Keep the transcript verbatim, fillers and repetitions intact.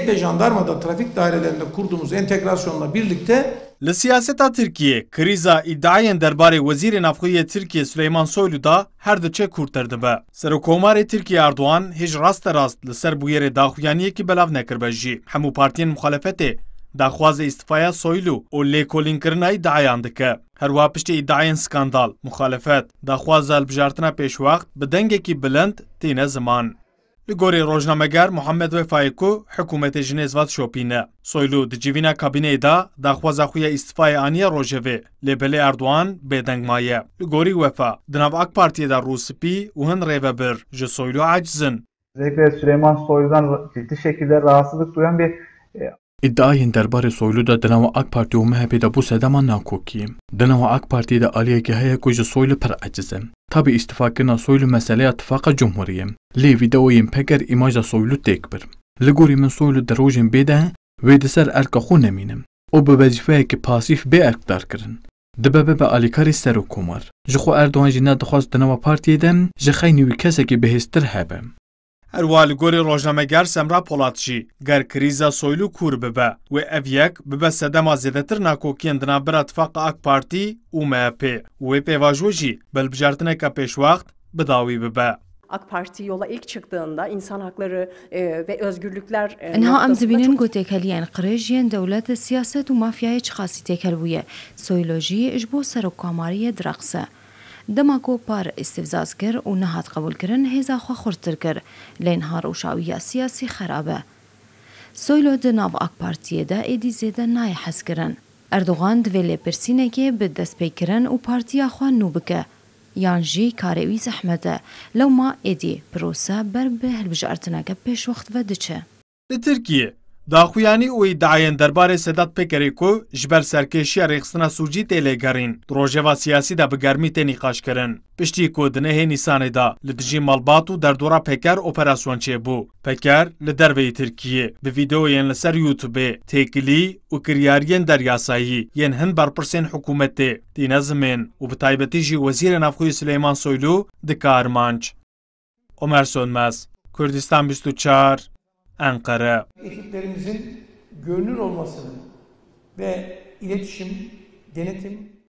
Ve jandarmada trafik dairelerinde kurduğumuz entegrasyonla birlikte Li siyaseta Tirkiyê, krîza îdiayên derbarê Wezîrê Navxwe yê Tirkiyê Suleyman Soylu de her diçe kûrtir dibe. Serokkomarê Tirkiyê Erdogan hêj rasterast li ser bûyerê daxuyaniyekî belav nekiribe jî. Hemû partiyên muxalefetê daxwaza îstifaya Soylu û lêkolînkirina îdiayan dike. Her wiha piştî îdiayên skandal, muxalefet daxwaza hilbijartina pêşwext bi dengekî bilind tîne ziman. Li gorî rojnameger Muhammed Wefayê ku hikûmetê ji nêz ve dişopîne, Soylu di civîna kabîneyê de daxwaza xwe ya îstifayê aniye rojevê, lê belê Erdogan bêdeng maye. Li gorî Wefa, di nav AK Partiyê de rûspî û hin rêvebir ji Soylu aciz in. Özellikle Süleyman Soylu'dan ciddi şekilde rahatsızlık duyan bir, e, Îdiayên derbarê Soylu de di nava AK Partî û M H P de bû sedema nakokiyê. Di nava AK Partiyê de aliyekî heye ku ji Soylu pir eciz e. Tabî îstifakirina Soylu meseleya tifaqa cumhurî ye. Lê vîdeoyên Peker îmaja Soylu têk bir. Li gorî min Soylu di rojên bê de wê di ser erka xwe nemîne. Û bi wezîfeyekî pasîf bê erkdarkirin. Dibe bibe alîkarî serokkomar. Ji xwe Erdogan jî nedixwast di nava partiyê de ji xeynî wî kesekî bihêztir hebe. Her wiha li gorî rojnameger Semra Polat jî, ger krîza Soylu kûr bibe, wê ev yek bibe sedema zêdetir nakokiyên di navbera Tifaqa AK Partî û M H P û wê pêvajo jî bi hilbijartineke pêşwext bi dawî bibe. AK Parti yola ilk çıktığında insan hakları, e, ve özgürlükler, e, Niha em noktasında dibînin çok ku têkheliyên qirêj yên dewlet, siyaset û mafyayê çiqasî têkel bûye. Soylu jî ji bo serokkomariyê direqse. Dema ku par îstîfzaz kir û nehat qebûlkirin, hêza xwe xurttir kir. Lê niha rewşa wî ya siyasî xerab e. Soylo di nav AK Partiyê de êdî zêde nayê hezkirin. Erdogan divê lêpirsînekê bi destpêkirin û partiya xwe nû bike. Yan jî karê wî zehmet e. Lewma êdî pirose ber bi hilbijartineke pêşwext ve diçe. Li Tirkiyê, daxuyanî û îdiayên derbarê Sedat Pekerê ku ji ber serkêşiya rêxistina sûcî tê lêgerîn, di rojeva siyasî de bi germî tê nîqaşkirin. Piştî ku di nehê Nîsanê de li dijî malbat û derdora Peker operasyon çêbû, Peker li derveyî Tirkiyê bi vîdeoyên li ser YouTubeê têkilî û kiryariyên deryasayî yên hin berpirsên hikûmetê tîne zimên û bi taybetî jî Wezîrê Navxweyî Sileyman Soylu dike armanc. Omer Sönmez, Kurdistan bîst û çar, Enqere. Ekiplerimizin görünür olmasını ve iletişim, denetim